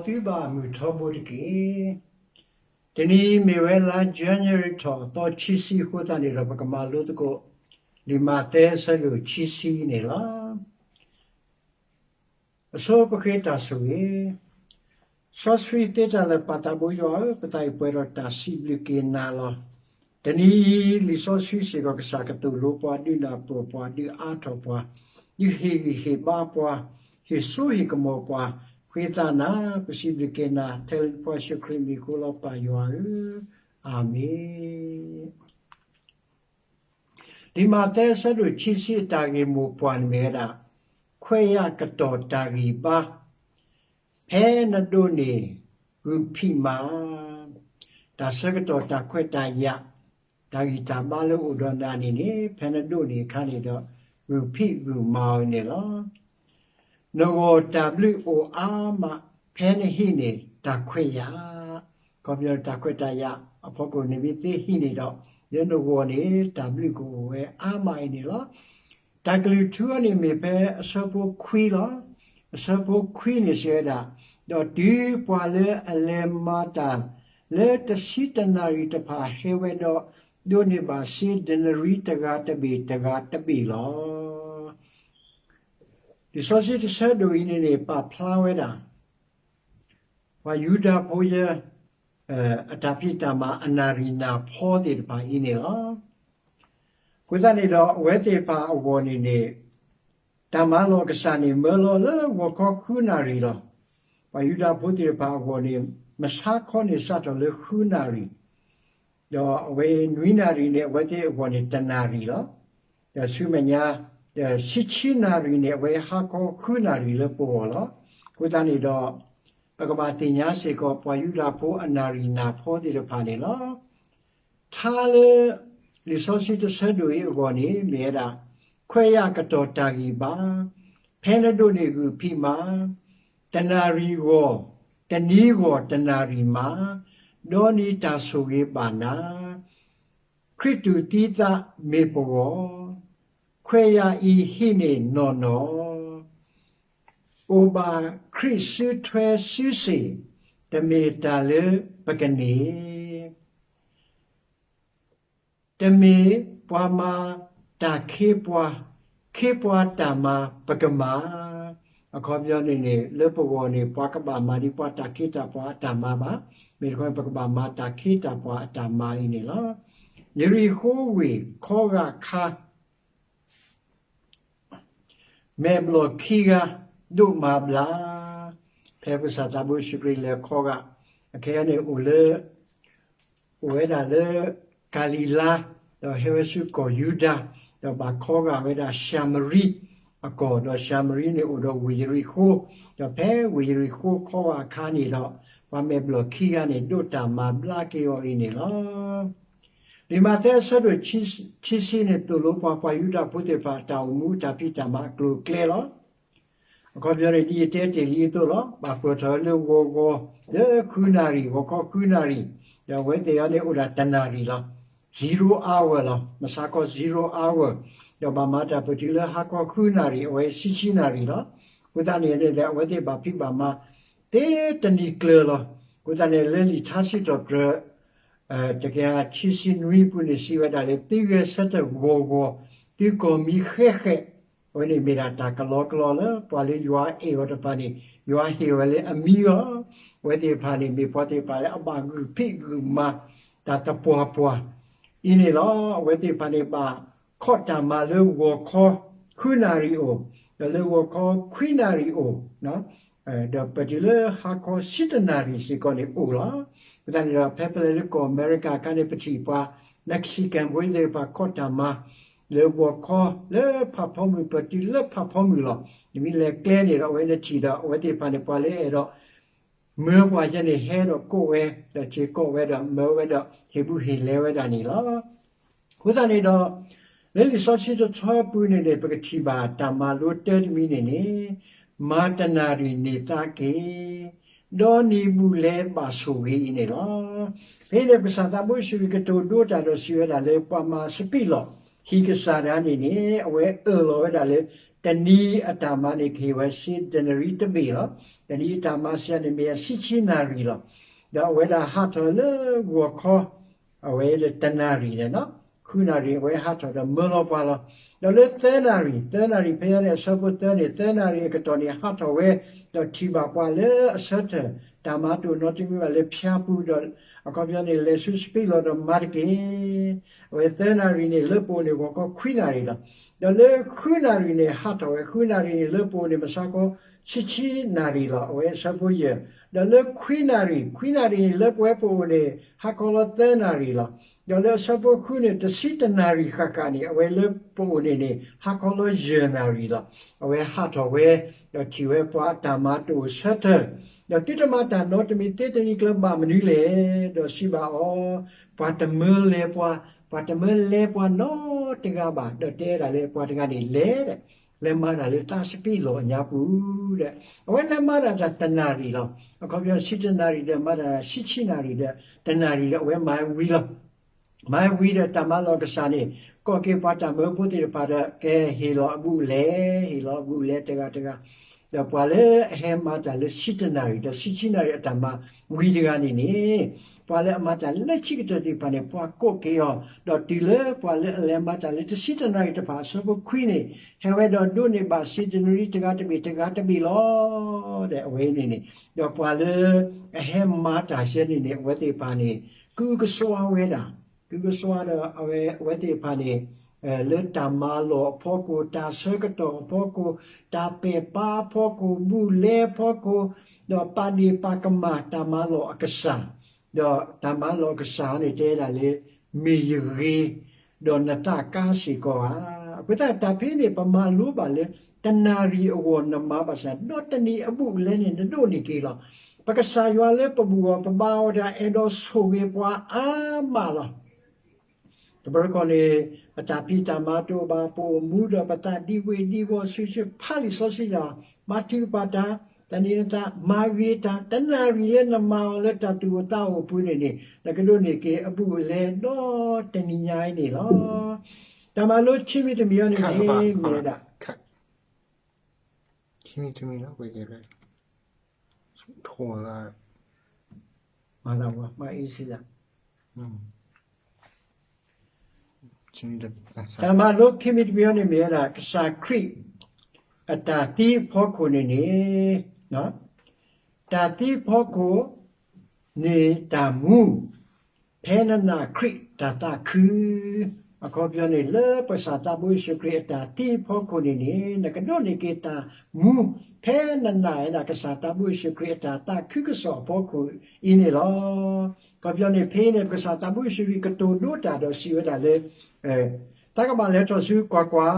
သုဘၣ်မုၢ်ထီဘိတက့ၢ်. တနံၤအံၤမ့ၢ်ဝဲလါ January ထီၣ်သီခံဆံအဃိသတးန့ၣ်ဒီး ပကမၤလိသကိး လံာ်မးသဲအဆၢဒိၣ်ခံဆံန့ၣ်လီၤ. အဆိပဃ့တၢ်ဆိၣ်ဂ့ၤ, စီဆှံသ့တၢ်လၢာ်ပၢ်သးဘိယွၤဧၢ, ပသးအံၤပှဲၤဒီးတၢ်စံးဘျုးက့ၤနၤလီၤ. တနံၤအံၤ လံာ်စီဆှံစ့ၢ်ကီး ကစၢ်ကသိၣ်လိပှၤ, ဒုးနၢ်ပၢၢ်ပှၤ, ဒုးအါထီၣ်ပှၤ, ဒုးဟ့ၣ်ဂံၢ်ဟ့ၣ်ဘါပှၤ, ဟ့ၣ်စိဟ့ၣ်ကမီၤပှၤ, ဃ့သးနၤ, ပစံးဘျုးက့ၤနၤ ထဲလၢနဖိယ့ၣ်ၡူးခရံာ်အမံၤအဃိလီၤ ပၢ်ယွၤဧၢ, အၤမ့ၣ်. လံာ်မးသဲအဆၢဒိၣ်ခံဆံအတၢ်ဂ့ၢ်မိၢ်ပှၢ်န့ၣ်မ့ၢ်ဝဲဒၣ် ခွဲးယာ်ကတီၢ်တၢ်ဂံၢ်ဘါ, ဖဲနဒိးန့ၣ်ဂုာ်ဖံးမၤ, တၢ်ဆၢကတီၢ်တၢ်ခွဲးတၢ်ယာ်, တၢ်ဂံၢ်တၢ်ဘါလၢအိၣ်ဒီးနၤန့ၣ်န့ၣ် ဖဲနဒိးန့ၣ်အခါန့ၣ်ဒီး ဂုာ်ဖံးဂုာ်မၤအီၤန့ၣ်လီၤ. နဂီၢ်တၢ်ဘျုးအိၣ်အါမး, ဖဲနဟံးန့ၢ်တၢ်ခွဲးယာ်, ခီပညီတၢ်ခွဲးတၢ်ယာ်အဖီခိၣ်န့ၣ် မ့ၢ်သ့ဟံးန့ၢ်ဒီး လၢနဂီၢ်န့ၣ် တၢ်ဘျုးကအိၣ်ဝဲအါမးအံၤန့ၣ်လီၤ. တၢ်ကလုၢ်ထူအံၤန့ၣ်မ့ၢ်ဖဲအဆၢဖိခွံလီၤ. အဆၢဖိခွံန့ၣ်စံးဝဲဒၣ်, ဒီးတုၤပှၤလၢအလဲၤမၤတၢ်လၢတဆံတနၣ်ရံၣ်တဖၣ် ဟဲဝဲဒီး ဒိးန့ၢ်ဘၣ်စ့ဒနရံတဂၤတဘ့ၣ်တဂၤတဘ့ၣ်လီၤ. လံာ်စီဆှံတဆၢဒိၣ်အံၤန့ၣ်န့ၣ် ပာ်ဖျါဝဲဒၣ် ပှၤယူဒၤဖိယဲ အတၢ်ဖံးတၢ်မၤအနၣ်ရံၣ်နၢ်ဖီသ့ၣ်တဖၣ်အံၤန့ၣ်လီၤ. အဃိသတးန့ၣ်ဒီး အဝဲသ့ၣ်တဖၣ်အဂီၢ်န့ၣ်န့ၣ် တၢ်မၤလီၢ်ကစၢ်န့ၣ် မၢလီၤလၢဂီၤခီဃုနၣ်ရံၣ်လီၤ. ပှၤယူဒၤဖိသ့ၣ်တဖၣ်အဂီၢ်န့ၣ် မဆါခီန့ၣ်စးထီၣ်လၢဃုနၣ်ရံၣ် ဒီးအဝဲနွံနၣ်ရံၣ်န့ၣ် အဝဲသ့ၣ်အဂီၢ်န့ၣ် တနၣ်ရံၣ်လီၤ. ဒီးဆူမဲာ်ညါ ဒီးဆံဆံနၣ်ရံၣ်န့ၣ် အဝဲဟါခီဃုနၣ်ရံၣ်လၢပဂီၢ်လီၤ. အဃိသတးန့ၣ်ဒီး ပကဘၣ်သ့ၣ်ညါစ့ၢ်ကီး ပှၤယူဒၤဖိအနၣ်ရံၣ်နၢ်ဖီသ့ၣ်တဖၣ်န့ၣ်လီၤ. ထါလၢ လံာ်စီဆှံတဆၢဒိၣ်အံၤအဂီၢ်န့ၣ် မ့ၢ်ဝဲဒၣ် ခွဲးယာ်ကတီၢ်တၢ်ဂံၢ်ဘါ, ဖဲနဒိးန့ၢ်ဂုာ်ဖံးမၤ, တနၣ်ရံၣ်ဂီၢ်, တနံၤဂီၢ်တနၣ်ရံၣ်မၤ, ဒီးနံၤတၢ်ဆိၣ်ဂ့ၤဘၣ်နၤ, ခရံာ်တူၢ်သံသးမ့ၢ်ပဂီၢ်, ခွဲးယာ်အံၤဟံးန့ၢ်နီၢ်နီၢ်, အိၣ်ဘၣ်ခရံာ်စုထွဲစုစ့ၢ်, တမ့ၢ်တၢ်လၢပကန့ၢ် တမ့ၢ်ပှၤမၤတၢ်ခ့ပှၤ, ခ့ပှၤတၢ်မၤပကမၤ, အခီပညီန့ၣ်န့ၣ် လၢပဂီၢ်န့ၣ် ပှၤကဘၣ်မၤဒ်ပှၤတၢ်ခ့တၢ်ပှၤအတၢ်မၤဘၣ်, မ့ၢ်တခီန့ၣ် ပကဘၣ်မၤတၢ်ခ့တၢ်ပှၤအတၢ်မၤအံၤန့ၣ်လီၤ. ယရံၣ်ဃိဝ့ၢ်ခီဂာ်ခါ မဲာ်ဘျီၣ်ခံဂၤ ဒိးမၤဘျါ, ဖဲပကစၢ်သးဘိယ့ၣ်ၡူးခရံာ်လဲၤခီဂာ်, အခဲအံၤန့ၣ် အိၣ်လၢ အိၣ်ဝဲဒၣ်လၢ ကၤလံၤလါ, ဒီးဟဲဝဲဆူကီၢ်ယူဒၤ, ဒီးဘၣ်ခီဂာ်ဝဲဒၣ်ၡၤမရံအကီၢ်, ဒီးၡၤမရံန့ၣ်အိၣ်ဒီးဝ့ၢ်ယရံၣ်ဃိ, ဒီးဖဲဝ့ၢ်ယရံၣ်ဃိခီဂာ်အခါန့ၣ်ဒီး ပှၤမဲာ်ဘျီၣ်ခံဂၤန့ၣ် ဒိးတၢ်မၤဘျါက့ၤအီၤအံၤန့ၣ်လီၤ. လံာ်မးသဲအဆၢဒိၣ်ခံဆံန့ၣ် သိၣ်လိပှၤ ပှၤယူဒၤဖိသ့ၣ်တဖၣ် တၢ်အိၣ်မူတၢ်ဖံးတၢ်မၤအကျိၤအကျဲလီၤ. အခီပညီန့ၣ် ဒ်ယတဲတ့ၢ်လံအသိးလီၤ. ဘၣ်ပှဲၤထီၣ်လၢဂီၤဂီၤ လၢဃုနၣ်ရံၣ်, ဂီၤခီဃုနၣ်ရံၣ်, ဒီးအဝဲသ့ၣ်အံၤန့ၣ် အိၣ်ဒၣ်တနၣ်ရံၣ်လီၤ. Zero hour လီၤ. မဆါခီ zero hour, ဒီးဘၣ်မၤတၢ်ပတုၤလၢဟါခီဃုနၣ်ရံၣ်, အဝဲဆံဆံနၣ်ရံၣ်လီၤ. အဃိသတးန့ၣ်န့ၣ် အဝဲသ့ၣ်ဘၣ်ဖံးဘၣ်မၤ သ့တနံၤကျၢၤလီၤ. အဃိသတးန့ၣ် လၢလံာ်ထါစံးထီၣ်ပတြၢၤ တကယၤခံဆံနွံပူၤန့ၣ် စံးဝဲဒၣ်လၢ သုဂဲၤဆၢထၢၣ်ဂီၤဂီၤ, သုကီၢ်မံဃဲးဃဲး, အဝဲန့ၣ်မ့ၢ်ဒၣ်တၢ်ကလီကလီလၢ ပှၤလၢယွၤအဲၣ်အီၤတဖၣ်န့ၣ် ယွၤဟ့ၣ်ဝဲလၢအမံလီၤ. အဝဲသ့ၣ်တဖၣ်န့ၣ် မ့ၢ်ပှၤသ့ၣ်တဖၣ်လၢအဘၣ်ဂုာ်ဖံးဂုာ်မၤ တၢ်သပှၢ်ပှၢ်အံၤန့ၣ်လီၤ. အဝဲသ့ၣ်တဖၣ်န့ၣ် ဘၣ်ခီၣ်တၢ်မၤလၢဂီၤခီ ဃုနၣ်ရံၣ်အိၣ်, ဒီးလၢဂီၤခီခွံနၣ်ရံၣ်အိၣ် ဒီးပတုၤလၢဟါခီဆံတနၣ်ရံၣ်စ့ၢ်ကီးန့ၣ်အိၣ်လီၤ. အဃိသတးန့ၣ်ဒီး ဖဲပလဲၤလၢကီၢ်အမဲရကၤအခါန့ၣ် ပထံၣ်ပှၤ Mexican ဖိသ့ၣ်တဖၣ်ခီၣ်တၢ်မၤ လၢဂီၤခီလၢဖးဖီမုၢ် ပတုၤလၢဖးဖီမုၢ်လီၤ. နမ့ၢ်လဲၤကျဲန့ၣ်ဒီး အဝဲနထံၣ်ဒီး အဝဲသ့ၣ်တဖၣ်န့ၣ် ပှၤလၢအဲၣ်ဒိး မၢပှၤယဲန့ၣ် ဟဲဒီးကိးဝဲ, ဒီးထံၣ်ကိးဝဲဒီး မၢဝဲဒီး ဟ့ၣ်ဘူးဟ့ၣ်လဲဝဲဒၣ်န့ၣ်လီၤ. အဃိသတးန့ၣ်ဒီး လၢလံာ်စီဆှံတဆၢပူၤန့ၣ်န့ၣ် ပကထံၣ်ဘၣ်တၢ်မၤလိတၢ်တမံၤန့ၣ်န့ၣ် မၤတနၣ်ရံၣ်န့ၢ်သးက့ၤ, ဒီးနံၤဘူၣ်လဲၤဘၣ်ဆိၣ်ဂ့ၤအံၤန့ၣ်လီၤ. ဖဲန့ၣ် ကစၢ်သးဘိယ့ၣ်ၡူးခရံာ်ကတိၤဒိတၢ်ဒီးစံးဝဲဒၣ်လၢ ပှၤမၤစပံးလီၢ် ဟံၣ်ကစၢ်ဒၣ်န့ၣ်န့ၣ် အဝဲအၢၣ်လီၤဝဲဒၣ်လၢ တနံၤအတၢ်မၤန့ၣ် ကဟ့ၣ်ဝဲစ့ဒနရံတဘ့ၣ်လီၤ. တနံၤအတၢ်မၤစ့ၢ်န့ၣ် မ့ၢ်အဆံဆံနၣ်ရံၣ်လီၤ. ဒီးအဝဲဒၣ်ဟးထီၣ်လၢဂီၤခီ အဝဲလၢတနၣ်ရံၣ်န့ၣ်လီၤ. ဃုနၣ်ရံၣ် အဝဲဟးထီၣ်ဒီးမၢလီၤပှၤလီၤ. ဒီးလၢသၢနၣ်ရံၣ်, သၢနၣ်ရံၣ်ဖဲအံၤန့ၣ် အဆၢဖိသၢန့ၣ်, သၢနၣ်ရံၣ်အကတီၢ်န့ၣ် ဟးထီၣ်ဝဲ ဒီးထံၣ်ဘၣ်ပှၤလၢအဆၢထၢၣ်တၢ်မၤတအိၣ်နီတမံၤဘၣ်လၢဖၠါပူၤဒီး အခီပညီန့ၣ် လဲၤဆူစပံးလီၢ်ဒီးမၤတက့ၢ်. အဝဲသၢနၣ်ရံၣ်န့ၣ် လၢပအိၣ်န့ၣ် ဂီၤခီခွံနၣ်ရံၣ်လီၤ. ဒီးလၢဃုနၣ်ရံၣ်န့ၣ် ဟးထီၣ်ဝဲ ဃုနၣ်ရံၣ်န့ၣ် လၢပအိၣ်န့ၣ် မဆါခီဆံဆံနၣ်ရံၣ်လီၤ. အဝဲအဆၢဖိယဲၢ်, ဒီးလၢခွံနၣ်ရံၣ်, ခွံနၣ်ရံၣ်န့ၣ် လၢပဝဲပအိၣ်န့ၣ် ဟါခီလီၤသၢနၣ်ရံၣ်လီၤ. ဒီးလၢအဆၢဖိဃုန့ၣ် တဆံတနၣ်ရံၣ်ဃၣ်ဃၣ်န့ၣ် အဝဲလၢပအိၣ်န့ၣ်န့ၣ် ဟါခီလီၤယဲၢ်နၣ်ရံၣ်လီၤ. အဝဲဟးထီၣ်ဝဲ ဒီးထံၣ်ဝဲပှၤအတၢ်မၤတအိၣ်ဆၢထၢၣ်, ဒီးသုတမၤတၢ်နီတမံၤသ့တနံၤကျၢၤဘၣ်မနုၤလဲၣ်, ဒီးစံးဘၣ်အီၤ, ပှၤတမၢလဲၤပှၤ, ပှၤတမၢလဲၤပှၤနီတဂၤဘၣ်, ဒီးတဲဒၣ်လၢပှၤတဂၤန့ၣ်လဲၤ လဲၤမၤတၢ်လၢသးစပံးလီၢ်အညါပူၤဒီး အဝဲလဲၤမၤတၢ်တနၣ်ရံၣ်လီၤ. အခီပညီဆံတနၣ်ရံၣ်ဒီး မၤတၢ်ဆံဆံနၣ်ရံၣ်ဒီး တနၣ်ရံၣ်ဒီး အဝဲမၤဝံၤလီၤ. မၤဝံၤဒီးတၢ်မၤလီၢ်ကစၢ်န့ၣ် ကိးက့ၤပှၤတၢ်မၢဖိသ့ၣ်တဖၣ်ဒီး ကဟ့ၣ်လီၤအဘူးအလဲ, ဟ့ၣ်လီၤအဘူးအလဲတဂၤတဂၤ, ဒီးပှၤလၢအဟဲမၤတၢ်လၢဆံတနၣ်ရံၣ် ဒီးဆံဆံနၣ်ရံၣ်အတၢ်မၤဝံၤတဂၤန့ၣ်န့ၣ် ပှၤလၢအမၤတၢ်လၢခံကတၢၢ်သ့ၣ်တဖၣ်န့ၣ် ပှၤကိးက့ၤအီၤ, ဒီးတုၤလၢပှၤလၢအလဲၤမၤတၢ်လၢတဆံတနၣ်ရံၣ်တဖၣ်အဆၢဖိခွံန့ၣ် ဟဲဝဲဒီးဒိးန့ၢ်ဘၣ်စ့ဒနရံတဂၤတဘ့ၣ်တဂၤတဘ့ၣ်လီၤ. ဒီးအဝဲန့ၣ်န့ၣ် ဒီးပှၤလၢအဟဲမၤတၢ်စဲန့ၣ်န့ၣ် အဝဲသ့ၣ်တဖၣ်န့ၣ် ကုကစွါဝဲဒၣ်, ကုကစွါဒီးအဝဲ အဝဲသ့ၣ်တဖၣ်န့ၣ် လၢတၢ်မၤလီၢ်အဖီခိၣ်, တၢ်ဆၢကတီၢ်အဖီခိၣ်, တၢ်ပဲာ်ပါအဖီခိၣ်, ဘူးလဲအဖီခိၣ်, ဒီးပာ်ဒ့ၣ်ပာ်ကမၣ်တၢ်မၤလီၢ်အကစၢ်, ဒီးတၢ်မၤလီၢ်အကစၢ်န့ၣ် တဲဒၣ်လၢ မ့ၢ်ယဂ့ၤ ဒီးနသးကါစ့ၢ်ကီးဧါ. အဃိသတး တၢ်ဖဲန့ၣ် ပမၤလိဘၣ်လၢ တနၣ်ရံၣ်အဂီၢ်နမၤဘၣ်ဆၣ် ဒီးတနံၤအဘူးအလဲန့ၣ် နဒိးန့ၢ်က့ၤလီၤ. ပကစၢ်ယွၤလၢပဘူၣ်အီၤ ပဘါအီၤဒီး အဲၣ်ဒိးဆိၣ်ဂ့ၤပှၤအါမးလီၤ. တဘျီတခီၣ်န့ၣ် ပတၢ်ဖံးတၢ်မၤတအိၣ်ဘၣ်, ပအိၣ်မူဒီးပသးဒံဝ့ၢ်ဒံဝီၤ ဆံးဆံးဖးလံာ်စီဆှံယွၤ, မၤထုကဖၣ်တၢ်, သန့ၤနသး, မၤဂ့ၤတၢ်, တနၣ်ရံၣ်လၢနမၤအီၤလၢတၢ်သူၣ်အိၣ်သးအိၣ်အပူၤန့ၣ်န့ၣ် နကဒိးန့ၢ်က့ၤအဘူးအလဲဒီးတနံၤညါအံၤန့ၣ်လီၤ. တၢ်မၤလိခံမံၤတမံၤအံၤန့ၣ်န့ၣ် မ့ၢ်ဝဲဒၣ် ခံမံၤတမံၤလီၤ, ဝဲကဲလၢ ထိၣ်လၢ မၤသးဝဲ မၤအံၤစံးလၢ တၢ်မၤလိခံမံၤတမံၤအံၤန့ၣ် မ့ၢ်ဝဲဒၣ် ကစၢ်ခရံာ်အတၢ်သံအဖီခိၣ်န့ၣ်န့ၣ် တၢ်သံအဖီခိၣ်န့ၣ်တၢ်မူ ဖဲနနာ်ခရံာ်တၢ်သးခု, အခီပညီန့ၣ် လၢပကစၢ်သးဘိယ့ၣ်ၡူးခရံာ်အတၢ်သံအဖီခိၣ်န့ၣ်န့ၣ် နကဒိးန့ၢ်က့ၤတၢ်မူ ဖဲနနာ်ဝဲဒၣ်ကစၢ်သးဘိယ့ၣ်ၡူးခရံာ်အတၢ်သးခုကစီၣ်အဖီခိၣ်အံၤန့ၣ်လီၤ. အခီပညီန့ၣ် ဖဲအံၤန့ၣ် ပကစၢ်သးဘိယ့ၣ်ၡူးခရံာ်ကတိၤဒိတၢ်ဒီးစံးဝဲဒၣ်လၢ တၢ်ကဘၣ်လဲၤထီၣ်ဆူကွၢ်ကွၢ်,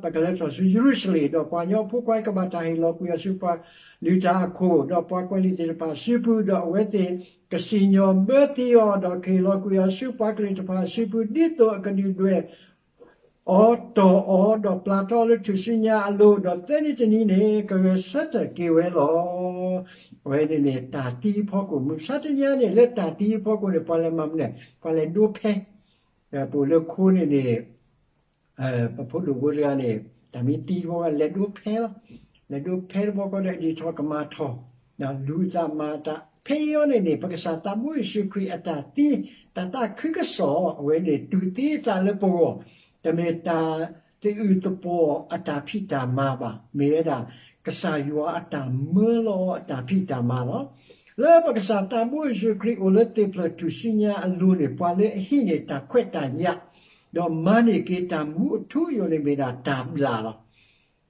ပကလဲၤထီၣ်ဆူယရူၤၡလ့ၣ်, ဒီးပှၤကညီဖိခွါကဘၣ်တၢ်ဟ့ၣ်လီၤကွံာ်အီၤဆူပှၤလုၢ်တၢ်အခိၣ်, ဒီးပှၤကွဲးလံာ်သ့ၣ်တဖၣ်အစုပူၤ, ဒီးအဝဲသ့ၣ်ကစံၣ်ညီၣ်ဘၢသံအီၤ, ဒီးကဟ့ၣ်လီၤကွံာ်အီၤဆူပှၤကလုာ်တဖၣ်အစုပူၤ, ဒ်သိးအကဒုၣ်ဒွဲၣ်အီၤတီၢ်အီၤ, ဒီးပျၢ်ထီၣ်အီၤလၢထူၣ်စုညါအလိၤ, ဒီးသၢနံၤတနံၤန့ၣ် ကဂဲၤဆၢထၢၣ်က့ၤဝဲလီၤ. အဝဲန့ၣ်န့ၣ် တၢ်သံအဖီခိၣ်, မုၢ်မဆါတနံၤအံၤန့ၣ် လၢတၢ်သံအဖီခိၣ်န့ၣ် ပှၤလဲၤမၤမနုၤလဲၣ်, ပှၤလဲၤဒိဖဲ ပအိၣ်လၢခိန့ၣ်န့ၣ် ပဖိဒိၣ်ဖိတဂၤန့ၣ် တၢ်မ့ၢ်သံတဘျီဃီ လဲၤဒိဖဲလီၤ. လဲၤဒိဖဲတဘျီဃီဒီး ဒ့ၣ်ထီၣ်ကမၣ်ထီၣ်, လူၤသးမၤသး, ဖဲအံၤန့ၣ်န့ၣ် ပကစၢ်သးဘိယ့ၣ်ၡူးခရံာ်အတၢ်သံ, တၢ်သးခုကစီၣ် အဝဲန့ၣ် တူၢ်သံသးလၢပဂီၢ်, တမ့ၢ်တၢ်သယုၢ်သပှီၤအတၢ်ဖံးတၢ်မၤဘၣ်. မ့ၢ်ဝဲဒၣ် ကစၢ်ယွၤအတၢ်မၢလီၤအတၢ်ဖံးတၢ်မၤလီၤ. လၢပကစၢ်သးဘိယ့ၣ်ၡူးခရံာ်အိၣ်လၢသ့ၣ်ဖျၢၣ်ထူၣ်စုညါအလိၤန့ၣ် ပှၤလၢအဟံးန့ၢ်တၢ်ခွဲးတၢ်ယာ်, ဒီးမၤန့ၢ်က့ၤတၢ်မူအထူအယိာ်န့ၣ်မ့ၢ်ဒၣ်တၢ်ဘျၣ်လီၤ.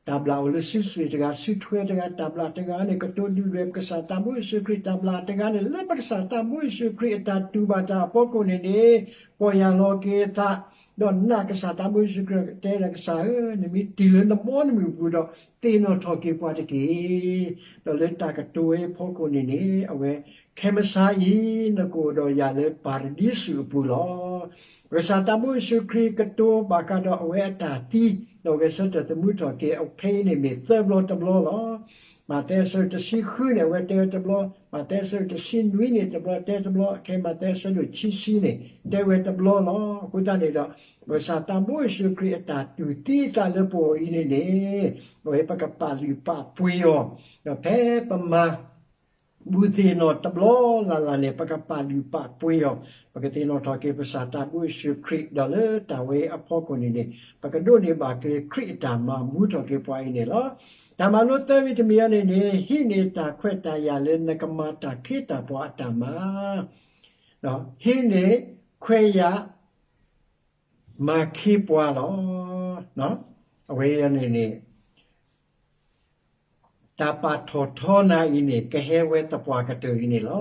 တၢ်ဘျၣ်အိၣ်လၢစုစ့ၣ်တဂၤ စုထွဲတဂၤ, တၢ်ဘျၣ်တဂၤန့ၣ် ကတိၤဒုၣ်ဒွဲၣ်ပကစၢ်သးဘိယ့ၣ်ၡူးခရံာ်, တၢ်ဘျၣ်တဂၤန့ၣ် လၢပကစၢ်သးဘိယ့ၣ်ၡူးခရံာ်အတၢ်တူၢ်ဘၣ်တၢ်အဖီခိၣ်န့ၣ်န့ၣ် ပီၢ်ယၢ်လီၤက့ၤအသး, ဒီးနာ်ကစၢ်သးဘိယ့ၣ်ၡူးခရံာ် တဲဒၣ်ကစၢ်ဧၢ, နမ့ၢ်တုၤလၢနဘီနမုၢ်အပူၤဒီး သ့ၣ်နီၣ်ထီၣ်က့ၤပှၤတက့ၢ်. ဒီးလၢတၢ်ကတိၤဝဲအဖီခိၣ်န့ၣ်န့ၣ် အဝဲ ခဲမုၢ်ဆါအံၤ နကအိၣ်ဒီးယၤလၢပၤရဒံစူးအပူၤလီၤ. ပကစၢ်သးဘိယ့ၣ်ၡူးခရံာ်ကတိၤဘၣ်ဃးဒီးအဝဲအတၢ်သံ, ဒီးဂဲၤဆၢထၢၣ်သမူထီၣ်က့ၤအဖဲအံၤန့ၣ်မ့ၢ်သၢဘျီတဘျီလီၤ. မးသဲအဆၢဒိၣ်တဆံဃုန့ၣ် အဝဲတဲဝဲတဘျီ, မးသဲအဆၢဒိၣ်တဆံနွံန့ၣ် တဘျီတဲတဘျီ, ခဲမးသဲအဆၢဒိၣ်ခံဆံန့ၣ် တဲဝဲတဘျီလီၤ. အဃိသတးန့ၣ်ဒီး ပကစၢ်သးဘိယ့ၣ်ၡူးခရံာ်အတၢ်တူၢ်သံအသးလၢပဂီၢ်အံၤန့ၣ်န့ၣ် အဝဲပကပာ်လုၢ်ပာ်ပှ့ၤအီၤ, ဒီးဖဲပမၤ ဘူးသ့ၣ်နီၣ်တဘျီလၢ်လၢ်န့ၣ် ပကပာ်လုၢ်ပာ်ပှ့ၤအီၤ, ပကသ့ၣ်နီၣ်ထီၣ်က့ၤပကစၢ်သးဘိယ့ၣ်ၡူးခရံာ် ဒီးလၢတၢ်ဝဲအဖီခိၣ်န့ၣ်န့ၣ် ပကဒိးန့ၢ်ဘၣ်က့ၤခရံာ်အတၢ်မၤမူထီၣ်က့ၤပှၤအံၤန့ၣ်လီၤ. တၢ်မၤလိသၢမံၤတမံၤအံၤန့ၣ်န့ၣ် ဟံးန့ၢ်တၢ်ခွဲးတၢ်ယာ်လၢနကမၤတၢ်ခ့တၢ်ပှၤအတၢ်မၤ, ဟံးန့ၢ်ခွဲးယာ် မၤခ့ပှၤလီၤ. အဝဲအံၤန့ၣ်န့ၣ် တၢ်ပာ်ထီၣ်ထီနၤအံၤန့ၣ် ကဟဲဝဲသပှၢ်ကတၢၢ်အံၤန့ၣ်လီၤ.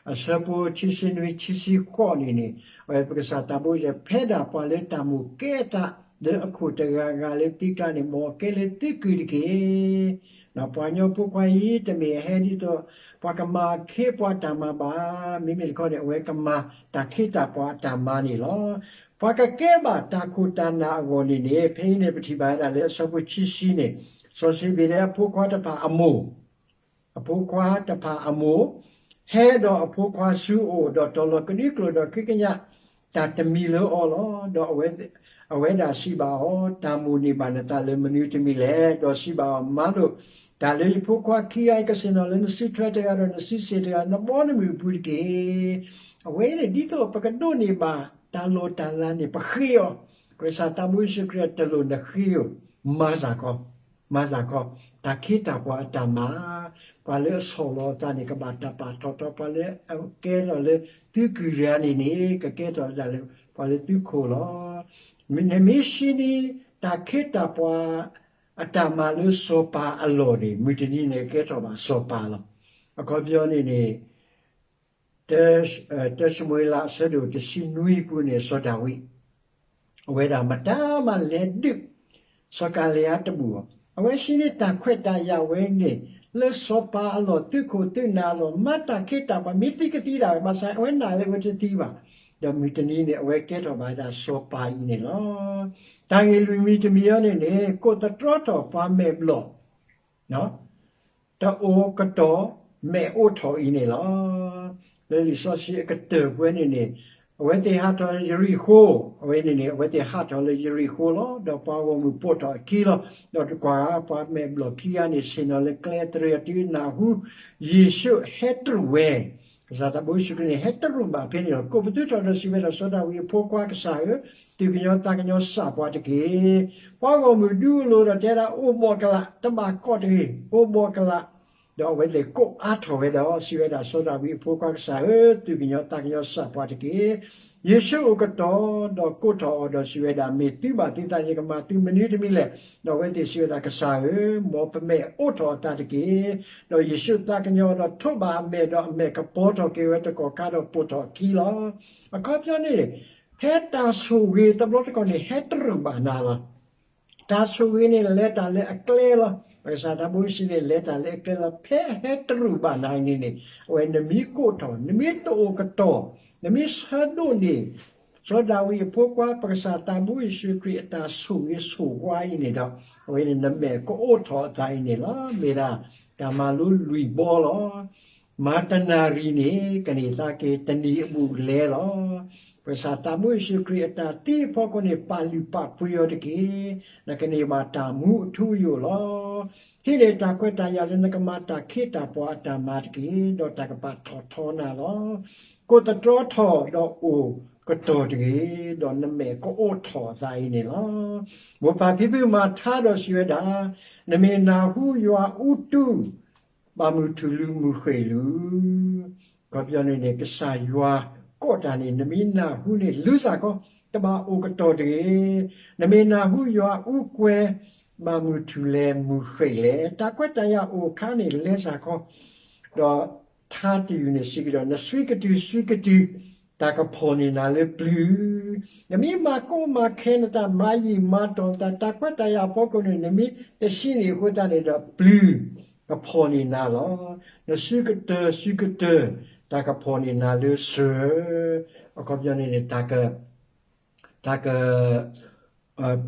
အဆၢဖိခံဆံနွံ ခံဆံဃိးန့ၣ်န့ၣ် အဝဲပကစၢ်သးဘိယ့ၣ်ၡူး ဖဲဒၣ်ပှၤလၢတၢ်မိၣ်ကဲအသး လၢအခိၣ်တဂၤဂၤလၢသုကျါန့ၣ် မ်အကဲလၢသုကုၢ်တက့ၢ်. ပှၤကညီဖိခွါအံၤ တမ့ၢ်အဟဲဒ်သိး ပှၤကမၤခ့ပှၤတၢ်မၤဘၣ်, မ့မ့ၢ်တခီန့ၣ် အဝဲကမၤတၢ်ခ့တၢ်ပှၤအတၢ်မၤန့ၣ်လီၤ. ပှၤကကဲဘၣ်တၢ်ခိၣ်တၢ်နၢ်အဂီၢ်န့ၣ်န့ၣ် ဖဲအံၤန့ၣ် ပထံၣ်ဘၣ်ဝဲဒၣ်လၢအဆၢဖိခံဆံန့ၣ် စီၤစံးဘ့းလၢအဖိခွါတဖၣ်အမိၢ် အဖိခွါတဖၣ်အမိၢ် ဟဲဒီးအဖိခွါဆူအအိၣ် ဒီးတီၤလီၤကဒွံကျိာ်ဒီးဃ့ကညးတၢ်တမံၤလၢအီၤလီၤ. ဒီးအဝဲဒၣ်စံးဘၣ်အီၤ, တၢ်မိၣ်န့ၢ်ဘၣ်နသးလၢမနုၤတမံၤလဲၣ်. ဒီးစံးဘၣ်အီၤ, မၤလိာ်တၢ်လၢယဖိခွါခံဂၤအံၤ ကဆ့ၣ်နီၤလၢနစုထွဲတဂၤဒီးနစုစ့ၣ်တဂၤ နဘီနမုၢ်အပူၤတက့ၢ်. အဝဲန့ၣ် ဒ်သိးပကဒိးန့ၢ်ဘၣ်တၢ်လီၢ်တၢ်လၤန့ၣ် ပဃ့အီၤ, ပကစၢ်သးဘိယ့ၣ်ၡူးခရံာ်အတလိၣ်နဃ့ဧိၤ, မၤစၢ်ခီ မၤစၢ်ခီ, တၢ်ခ့တၢ်ပှၤအတၢ်မၤ, ပှၤလၢအဆီၣ်လီၤအသးန့ၣ် ကဘၣ်တၢ်ပာ်ထီၣ်ထီ, ပှၤလၢအကဲထီၣ်လၢသုကုၢ်တဂၤန့ၣ်န့ၣ် ကကဲထီၣ်ဒၣ်လၢပှၤလၢသုခိၣ်လီၤ. နမ့ၢ်ဟံးန့ၢ် တၢ်ခ့တၢ်ပှၤအတၢ်မၤလၢစီၤပၤအလီၢ်န့ၣ် မုၢ်တနံၤန့ၣ်ကကဲထီၣ်ဘၣ်စီၤပၤလီၤ. အခီပညီန့ၣ်န့ၣ် တၢ ၡမူၤအ့လးအဆၢဒိၣ်တဆံနွံပူၤန့ၣ် စီၤဒၤဝံး အဝဲဒၣ်မတၤမၤလဲၤဒုး စီၤကၤလံယါတဘူၣ်အီၤ, အဝဲဟံးန့ၢ်တၢ်ခွဲးတၢ်ယာ်ဝဲန့ၣ် လၢစီၤပၤအလီၢ် သုးခိၣ်သုးနၢ်အလီၢ် မၤတၢ်ခ့တၢ်ပှၤ မ့ၢ်သံကသံဒၣ်ဝဲ ဘၣ်ဆၣ်အဝဲနာ်လၢအဝဲတသံဘၣ်, ဒီးမုၢ်တနံၤန့ၣ် အဝဲကဲထီၣ်ဘၣ်ဝဲဒၣ်စီၤပၤအံၤန့ၣ်လီၤ. တၢ်ဂ့ၢ်လွံၢ်မံၤတမံၤအံၤန့ၣ်န့ၣ် ကိးသတြီထီၣ်ပှၤမဲာ်ဘျီၣ် တအိၣ်ကတီၢ်မဲာ်အိးထီၣ်အံၤန့ၣ်လီၤ. လၢလံာ်စီဆှံအကတၢၢ်ပူၤန့ၣ်န့ၣ် အဝဲသ့ၣ်ဟးထီၣ်ယရံၣ်ဃိ, အဝဲန့ၣ်န့ၣ် အဝဲသ့ၣ်ဟးထီၣ်လၢယရံၣ်ဃိလီၤ. ဒီးပှၤဂီၢ်မုၢ်ပိာ်ထီၣ်အခံလီၤ. ဒီးကွၢ်ပှၤမဲာ်ဘျီၣ်ခံဂၤန့ၣ် ဆ့ၣ်နီၤလၢကျဲအတရံးအတုၤနၢ်ဟူ ယ့ၣ်ၡူးဟဲတရူးဝဲ, ကစၢ်သးဘိယ့ၣ်ၡူးခရံာ်န့ၣ် ဟဲတရူးဘၣ်ဖဲန့ၣ်လီၤ. ကိးပသူထီၣ်ဒီးစံးဝဲဒၣ် စီၤဒၤဝံးအဖိခွါကစၢ်ဧၢ, သူၣ်ကညီၤသးကညီၤဆှၢပှၤတက့ၢ်. ပှၤဂီၢ်မုၢ်ဒုးလိၤဒီးတဲဒၣ် အိၣ်ဘှီၣ်ကလာ်, တဘၣ်ကိးတဂ့ၤ, အိၣ်ဘှီၣ်ကလာ်. ဒီးအဝဲသ့ၣ်ကိးအါထီၣ်ဝဲဒီး စံးဝဲဒၣ် စီၤဒၤဝံးအဖိခွါကစၢ်ဧၢ, သူၣ်ကညီၤသးကညီၤဆှၢပှၤတက့ၢ်. ယ့ၣ်ၡူးအိၣ်ကတီၢ်ဒီးကိးထီၣ်အီၤဒီးစံးဝဲဒၣ် မ့ၢ်သုဘၣ်သုသး ယကမၤသုမနုၤတမံၤလဲၣ်. ဒီးအဝဲသ့ၣ်စံးဝဲဒၣ် ကစၢ်ဧၢ, မ်ပမဲာ်အိးထီၣ်အသးတက့ၢ်. ဒီးယ့ၣ်ၡူးသးကညီၤအီၤဒီးထိးဘၣ်အမဲာ်, ဒီးအမဲာ်ကပီၤထီၣ်က့ၤဝဲတကီၢ်ခါဒီးပိာ်ထီၣ်အခံလီၤ. အခီပညီန့ၣ် ဖဲတၢ်ဆိၣ်ဂ့ၤတဘျီတခီၣ်န့ၣ် ဟဲတရူးဘၣ်နၤလီၤ. တၢ်ဆိၣ်ဂ့ၤန့ၣ် လဲၤတၢ်လၢအကျဲလီၤ. ပကစၢ်သးဘိယ့ၣ်ၡူးန့ၣ် လဲၤတၢ်လၢအကျဲလီၤ. ဖဲဟဲတရူးဘၣ်နၤအံၤန့ၣ်န့ၣ် အဝဲနမ့ၢ်ကိးထီၣ်, နမ့ၢ်တအိၣ်ကတီၢ်, နမ့ၢ်ဆၢဒိးန့ၢ် စီၤဒၤဝံးအဖိခွါ ပကစၢ်သးဘိယ့ၣ်ၡူးခရံာ်အတၢ်ဆိၣ်ဂ့ၤဆိၣ်ဝါအံၤန့ၣ်ဒီး အဝဲန့ၣ်နမဲာ်ကအိးထီၣ်အသးအံၤန့ၣ်လီၤ. မ့ၢ်ဒၣ်တၢ်မၤလိလွံၢ်ဘီလီၤ. မၤတနၣ်ရံၣ်န့ၣ် ကန့ၢ်သးက့ၤတနံၤအဘူးအလဲလီၤ. ပကစၢ်သးဘိယ့ၣ်ၡူးခရံာ်အတၢ်သံအဖီခိၣ်န့ၣ် ပာ်လုၢ်ပာ်ပှ့ၤအီၤတက့ၢ်. နကန့ၢ်ဘၣ်တၢ်မူအထူအယိာ်လီၤ. ဟံးန့ၢ်တၢ်ခွဲးတၢ်ယာ်လၢနကမၤတၢ်ခ့တၢ်ပှၤအတၢ်မၤတက့ၢ်. ဒီးတၢ်ကပာ်ထီၣ်ထီနၤလီၤ. ကိးသတြီထီၣ်ဒီးအိၣ်ကတီၢ်တဂ့ၤ, ဒီးနမဲာ်ကအိးထီၣ်အသးအံၤန့ၣ်လီၤ. မိၢ်ပၢ်ဖံဖုမၤထါဒီးစံးဝဲဒၣ်, နမ့ၢ်နၢ်ဟူယွၤအူတူၢ် ဘၣ်မုၢ်ထူၣ်လၢမုၢ်ဃ့ၢ်လၢ အခီပညီန့ၣ်န့ၣ် ကစၢ်ယွၤကိးတၢ်န့ၣ် နမ့ၢ်နၢ်ဟူန့ၣ် လုၢ်စ့ၢ်ကီး, တဘၣ်အိၣ်ကတီၢ်တဂ့ၤ. နမ့ၢ်နၢ်ဟူယွၤအူကွဲ ဘၣ်မုၢ်ထူၣ်လဲၣ်မုၢ်ဃ့ၢ်လဲၣ်. တၢ်ခွဲးတၢ်ယာ်အိၣ်အခါန့ၣ် လဲၤစ့ၢ်ကီး, ဒီးထါတယုၢ်န့ၣ်စံးကဒီး နစွံကတုၤစွံကတုၤ တၢ်ကဖီၣ်န့ၢ်နၤလၢပျုၤ, နမ့ၢ်မၤကိးမၤခဲနသး မၤယံာ်မၤတီၢ်နသး တၢ်ခွဲးတၢ်ယာ်အဖီခိၣ်န့ၣ် နမ့ၢ်တဟံးန့ၢ်အဃိသတးန့ၣ်ဒီး ပျုၤကဖီၣ်န့ၢ်နၤလီၤ. နစုကတၢၢ်စုကတၢၢ် တၢ်ကဖီၣ်န့ၢ်နၤလၢစၢၤ, အခီပညီန့ၣ်န့ၣ် တၢ်က တၢ်က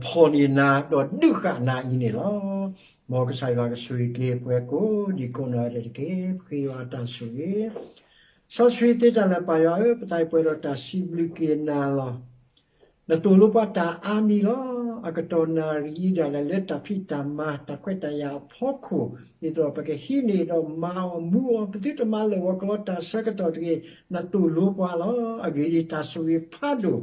ဖီၣ်န့ၢ်နၤ ဒီးဒုးဃာ်နၤအံၤန့ၣ်လီၤ. မ်ကစၢ်ယွၤကဆိၣ်ဂ့ၤက့ၤပှၤကိးဒံးကိးနီၢ်ဂၤဒဲးတက့ၢ်. ပဃ့ယွၤအတၢ်ဆိၣ်ဂ့ၤ, စီဆှံသ့တၢ်လၢာ်ပၢ်ယွၤဧၢ, ပသးပှဲၤဒီးတၢ်စံးဘျုးက့ၤနၤလီၤ. နသိၣ်လိပှၤတၢ်အါမံၤလီၤ. အကတီၢ်နၣ်ရံၣ်အံၤဒၣ်လဲာ် လၢတၢ်ဖံးတၢ်မၤ တၢ်ခွဲးတၢ်ယာ်အဖီခိၣ် ဒ်သိးဒီးပကဟံးန့ၢ်ဒီးမၤအီၤမူအီၤ ပသုတမၤလၢာ်ဝီၤကလီတၢ်ဆၢကတီၢ်တဂ့ၤ, နသိၣ်လိပှၤလီၤ. အဂ့ၢ်ဒ်အံၤ, တၢ်ဆိၣ်ဂ့ၤဖးဒိၣ်,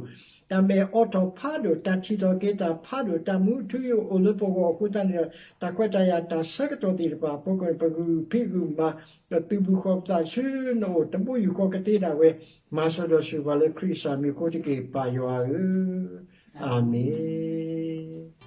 တၢ်မဲာ်အိးထီၣ်ဖးဒိၣ်, တၢ်ထံၣ်ထီၣ်က့ၤတၢ်ဖးဒိၣ်, တၢ်မူထူယိာ်အိၣ်လၢပဂီၢ်အဃိသတးန့ၣ်ဒီး တၢ်ခွဲးတၢ်ယာ်တၢ်ဆၢကတီၢ်သ့ၣ်တဖၣ်အဖီခိၣ်န့ၣ် ပဂုာ်ဖံးဂုာ်မၤ ဒီးသုးဘူးဃီၤပသးဆူနအိၣ် တဘိယူၢ်ဃီကသ့ဒၣ်ဝဲ, မၤစၢၤဒီးဆိၣ်ဂ့ၤပှၤလၢခရံာ်ကစၢ်မံၤအဃိတက့ၢ် ပၢ်ယွၤဧၢ, အၤမ့ၣ်.